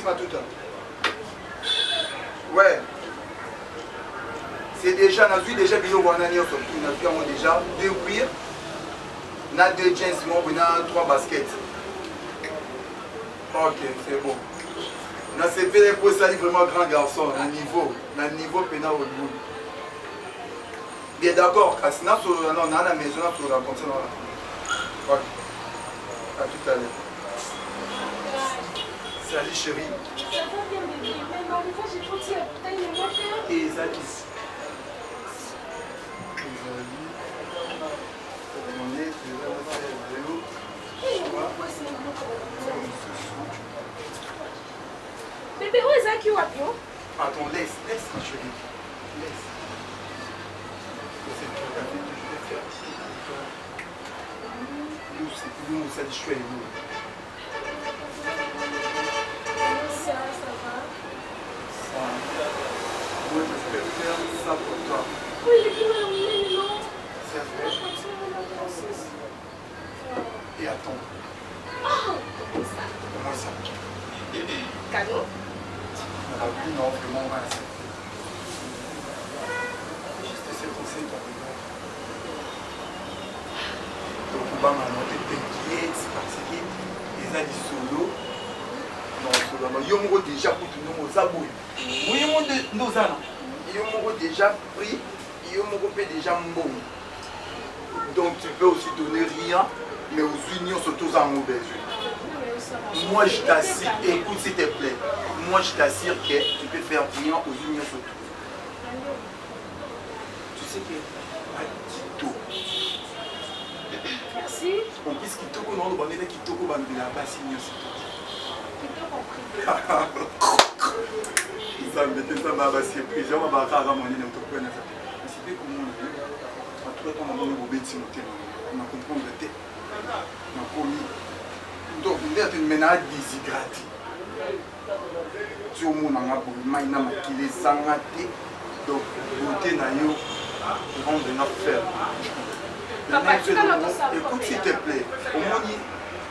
Rosi Matuta. Ouais. C'est déjà, nazwi déjà biloko wana nyonso tout, nazwi yango déjà deux cuir na deux jeans moko na trois baskets. Ok, c'est bon. Nasepeli mpo esali vraiment grand garçon na niveau, na niveau mpena Hollywood. Bien d'accord, kasi nasolola non, naa na maison nasolola comme ça na. Ok. À tout à l'heure. Salut chérie. Ça va bien bébé, mais Mariva j'ai trop dit à taille mais moi Et ezali. Ezali. On est Bébé, oyo ezalaki wapi o? Attends, laisse, laisse ma chérie. Laisse. C'est toi qui je vais faire. Nous, c'est nous, ça dit chouette, nous. Ça, ça va. Ça. Moi, je vais faire ça pour toi. Oui, il est plus mal, non? C'est vrai. Et attends. Oh, comment ça? Comment ça? Cadeau? Ah oui, non, vraiment, ouais, juste ce conseil ton regard. Donc, obanga no te t'inquiète parce que eza lisolo non solama yo moko déjà kutu ndongo oza boye oye mo nde oza na yo moko déjà prix yo moko mpe déjà mbongo donc tu peux aussi donner rien mais ozwi nyonso toza yango besoin. Moi je t'assure, écoute s'il te plaît, moi je t'assure que tu peux faire rien ozwi nyonso tout. Tu sais que kitoko. Merci. En plus kitoko na oloba ndenge kitoko balobela basi nyonso. Kitoko privé. Nzambe te nzambe ya basurprise yango bakaka monene moto kwena te nasipe komona atuka ntango namoni bobeti motema na comprendre te nakomi donc nde ate me na déshydraté ti omonanga boye mai na makila ezanga te donc beauté na yo rendre nga faible. Écoute s'il te plaît, omoni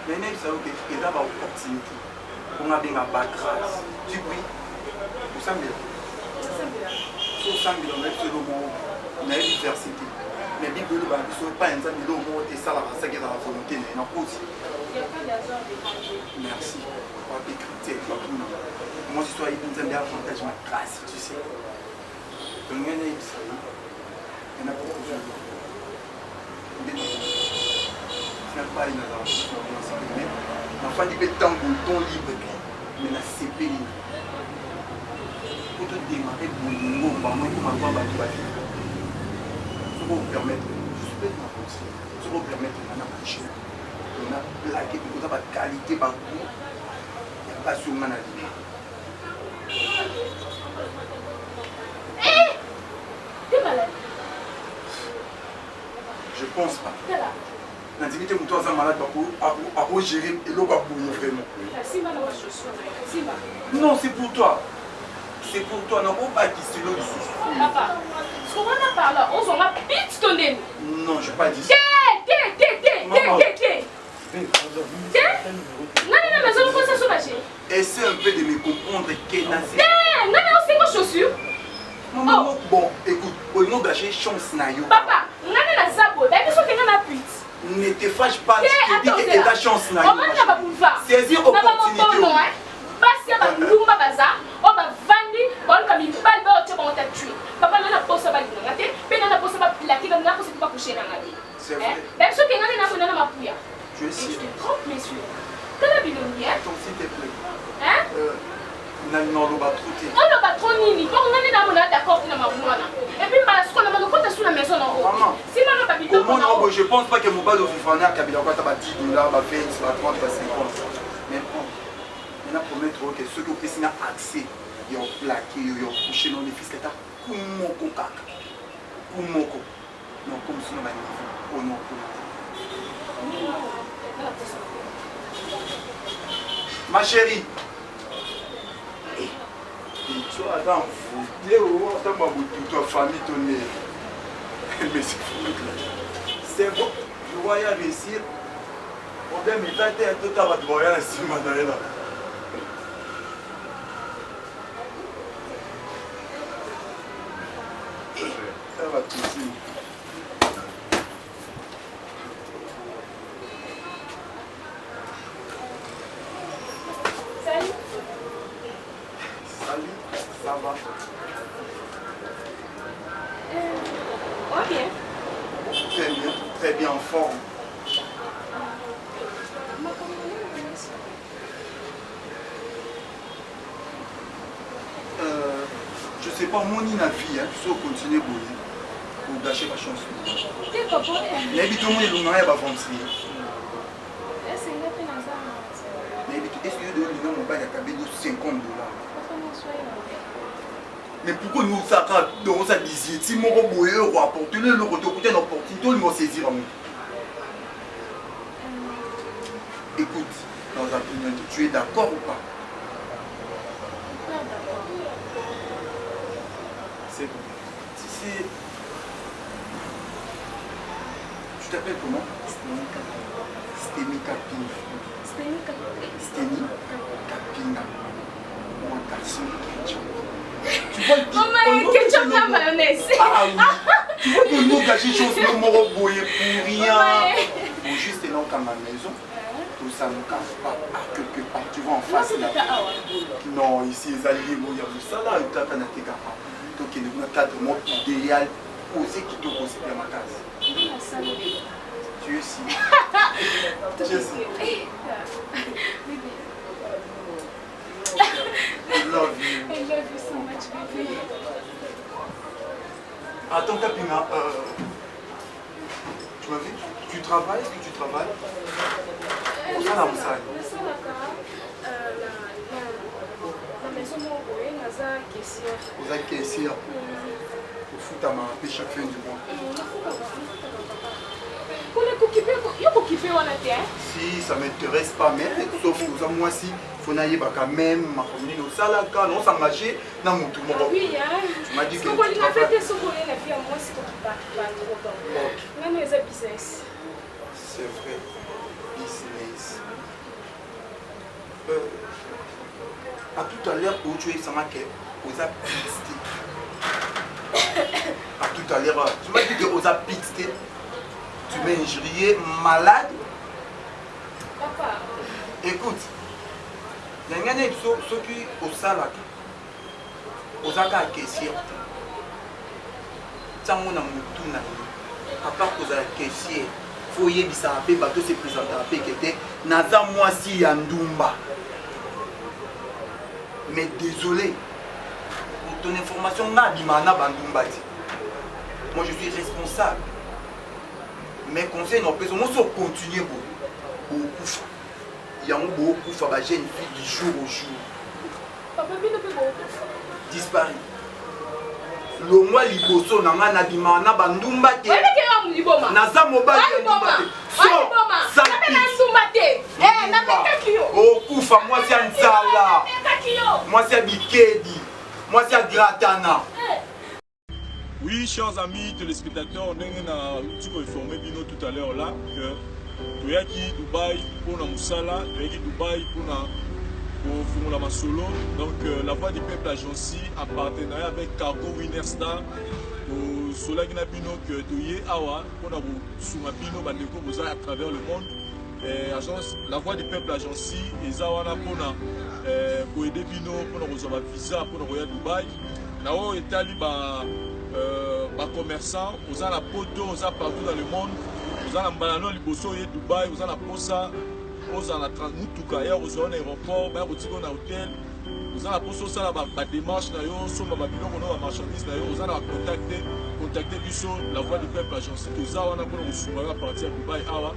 nayebisa yo ke eza ba opportunité mpo nga benga bagrâce tu prie osambela so osambela nayebi so eloko moko nayebi verset te mais bible elobaka biso epai ya nzambe eloko moko te esalaka saki ezala volonté na ye nakosi. Merci wapi chrétien bakuna mwasi so ayebi nzambe avantage makasi tu sais. Donc ngai nayebisa yo ena propose yo nde napai nazala mais nafandi mpe ntango temps libre te mais nasepeli po todémarre bolingo bango ekoma kwa bato bavivre. Soki opermettre, je suis peut-être na soki opermettre nga na marché na plaque oza baqualité bagout ya basi oyo nga na linga. T'es malade. Je pense pas. Nandimi te moto aza malade akogérer eloko ya boye vraiment. Simba na chaussure. Simba. Non, c'est pour toi. C'est pour toi. Nakobakiselo lisusu. Papa, ce qu'on a par là, on s'en pite ton nez. Non, je pas dit ça. Te, te, te, te, te, te, te. Te? Nani na maison ko ça soulager? Essaie un peu de me comprendre Kenasi. Te, nani osengo chaussure? Maman, bon, écoute, olingo gâcher chance na yo. Papa, nani na zabo, bayebi soki nga na pute. Ne te fâche pas, je te dis que eza chance na yo. Omoni na baboulevard. Saisir opportunité. Basi ya bandumba baza oyo bavandi baluka mibali baotia bango ta tue. Papa, nga na posa balinganga te mpe nga na posa baplaquer nga na posa mpe bacoucher nanga te. C'est vrai. Bayebi soki nga nde nakoenda na mapuya. Tu es Et sûr? tu te trompes, monsieur. Tala bilongi, hein? Attends, s'il te plaît. Hein? Nalinga oloba trop te. Oloba trop nini? Mpo nga nde namona d'accord te na makambo wana. Et puis mbala sikoyo na malokota su na maison na oyo. Maman. Nsima na babitoko komona na oyo oyo. je pense pas que mobali ovivre na kabila ko ata ba 10 dollars, ba 20, ba 30, ba 50, mais bon, maintenant promettre oyo ke soki opesi nga accès ya oplaquer yo, ya ocoucher no nefiske ata ku moko kaka ku moko na okomisi na baniveau oyo na okoma te. Ma chérie, tu aza envoûté o ata babotutu ya famille to nde, mais c'est fou. C'est bon, je vois ya réussir problème eza te, tota bato baya na nsima na ye na Batutini. Salut. Salut, ça va? Euh, ok. Très bien, très bien en forme. Euh, je sais pas, omoni na vie, hein, so continue boye, ogâcher ba chance. Te papa. Nayebi te, omoni elonga ya baaventurier. Nayebi te, est ce que yo de olinga mobali akabeli yo 50 $? Mais pourquoi nous osaka donc osa bizie ti moko boye oyo koapporter eloko te, okuta na opportunité, olinga osaisir yango? Écoute, dans un opinion, tu es d'accord ou pas? C'est bon. Tu sais, tu t'appelles comment? Stemi Kapinga. Stemi Kapinga. Mon garçon ketchup. Tu vois le Maman, ketchup na mayonnaise. Ah oui. Tu vois que nous gâcher chose no moko boye pour rien. Ouais. Bon, juste là, dans ma maison, tout ça nous casse pas à quelque part. Tu vois en face là. Non, ici, ezali oyo ya mosala kaka na tekaka. Tokende kuna, cadre moko idéal, posé, kitoko, osepela makasi. Tu es si. Tu es si. I love you. I love you so much, baby. Attends, Kapina, tu m'as vu? Tu travailles? Est-ce que tu travailles? Osala mosala? Nasalaka na maison moko boye, naza caissière. Oza caissière? Ofutama mpe chaque fin du mois? Nafutaka papa. Kuna kokipe yo, kokipe wana te. Si ça m'intéresse pas, mais sauf que oza mwasi, faut nayebaka même makambo nini osalaka na osengage na motu moko. Oui. Tu m'as dit que tu Sokolinga fe travailles. te, soki oye na vie ya mwasi, kokipa trop. Donc ngano eza business. C'est vrai, business. À tout à l'heure oyo oyebisanga ke oza pite te. À tout à l'heure, tu m'as dit que oza pite te. Tu m'as injurié, malade. Papa. Écoute, na ngai nayebi so soki osalaka, oza kaka caissière te. Ntango na motu na yo, à part kozala caissière, faut oyebisaka mpe bato, se présentaka mpe ke te, naza mwasi ya ndumba. Mais désolé, pour ton information, nga abimaka na bandumba te. Moi, je suis responsable. Mais conseil na opesa, mosi ocontinue boye, bokufa yango, bokufa bajeune fille du jour au jour. Papa, bino mpe bokufa. Disparu, longwa liboso na ngai, nabimaka na bandumba te. Oyebeke yo liboma. Naza mobali ya ndumba te. So sale. Na ndumba te. Namekaki yo. Okufa, mwasi ya nzala. Namekaki yo. Mwasi ya bikedi, mwasi ya gratana. Oui, chers amis téléspectateurs, ndenge na uti koinformer bino tout à l'heure là que toyaki Dubai mpona mosala, toyaki Dubai mpona kofungola masolo. Donc la Voix du Peuple Agency en partenariat avec Cargo Winner Star, tosolaki na bino que toye awa mpona kosunga bino bandeko boza à travers le monde. Agence La Voix du Peuple Agency eza wana mpona koaider bino mpona kozwa bavisa mpona koya Dubai. Na oyo etali ba bacommerçant, oza na poto, oza partout dans le monde, oza na mbala no liboso oye Dubai, oza na posa ozala na mutuka ya kozwa yo na aéroport, baya kotika yo na hotel, oza na mposa osala badémarche na yo, osomba babiloko no, bamarchandise na yo, oza na bacontact te, contacte biso La Voix du Peuple Agence, toza wana mpona kosunga yo à partir ya Dubai awa.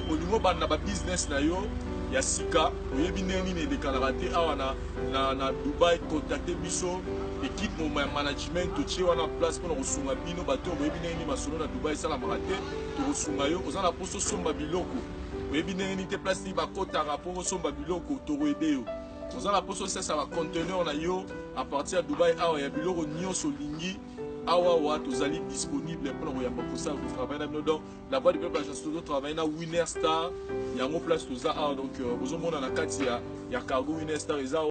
Olingi obanda babusiness na yo ya sika, oyebi ndenge nini elekanaka te awa na Dubai, contacte biso, équipe moma ya management totie wana place mpona kosunga bino. Bato oyo boyebi ndenge nini masolo na Dubai esalamaka te, tokosunga yo. Oza na mposa osomba biloko, oyebi ndenge nini te, place nini bakotaka mpo osomba biloko, tokoaider yo. Oza na mposa osesa baconteneur na yo à partir ya Dubai awa, ya biloko nyonso olingi awa awa, tozali disponible mpona koyamba kosala kotravailler na bino. Donc La Voix du Peuple Agence tozotravailler na Winner Star, yango place toza awa. Donc bozomona na kati ya Cargo Winner Star eza.